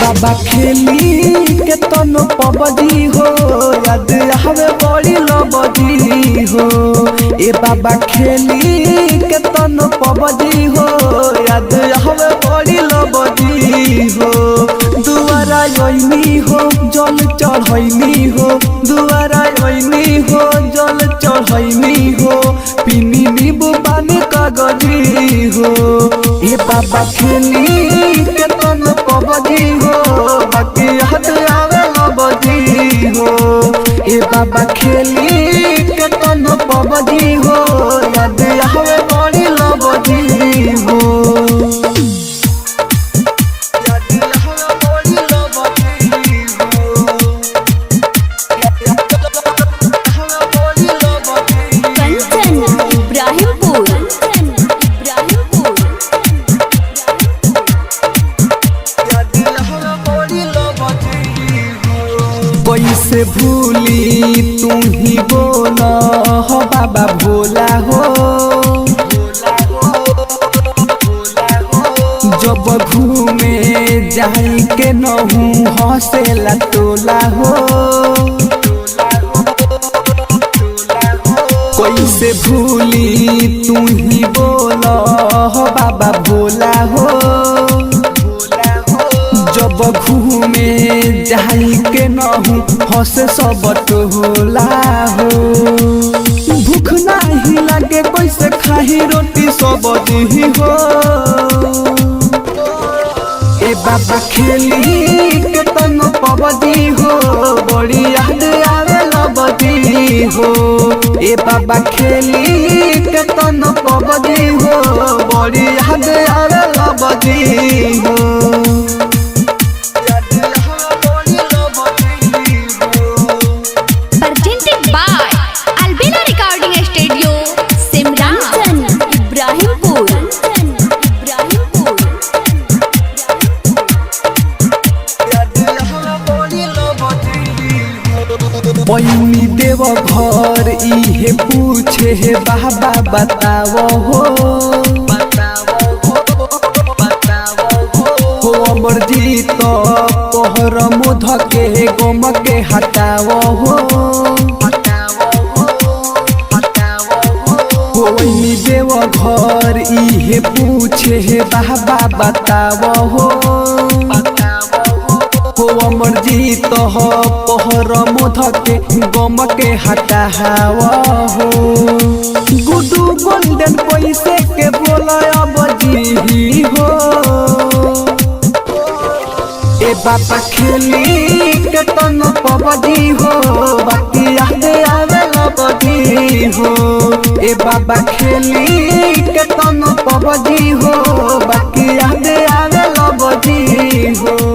बाबा खेली के तनो पबजी हो, याद आवे बड़ी लबजी हो। ए बाबा खेली के तनो पबजी हो, याद आवे बड़ी लबजी हो। दुआरा अइनी हो जल चढ़ैनी हो, दुआरा अइनी हो जल चढ़ैनी हो, पीनी नींबू पानी कागजी हो। ए बाबा खेली के तनो पबजी हो, बाकी याद आवे लबजी हो। ए बाबा खेली के तनो पबजी हो, याद आवे बड़ी लबजी हो। याद आवे बड़ी लबजी हो। कंचन इब्राहिमपुर। कंचन इब्राहिमपुर। कैसे भूली तू ही बोल हो बाबा भोला हो, जब घूमे जाई के नहू हंसेला टोला हो। कैसे भूली तू ही बोल हो बाबा भोला हो, जब घूमे जाई के नहू हंसे सब टोला हो। भूख नाही लागे कैसे खाही रोटी सब जी हो। ए बाबा खेली के तनो पबजी हो, बड़ी याद आवे लबजी हो। ए बाबा खेली के तनो पबजी हो, बड़ी याद आवे लबजी हो। Presented by Albina Recording Studio, Simran. Kanchan Ibrahimpur. Kanchan Ibrahimpur. पैनी देव घर इहे पूछे हे बाबा बताओ हो, हो अमर जी तो पहर मुध के गम के हटाओ हो। पैनी देव घर इहे पूछे हे बाबा बताओ हो, हो अमर जी तो हो पहर मुध के गम के हटाओ हो। गुडू गोल्डन पैसे के बोल अब जी हो। ए बाबा खेली के तनो पबजी हो, बाकी याद आवे लबजी हो। ए बाबा खेली के तनो पबजी हो, बाकी याद आवे लबजी हो।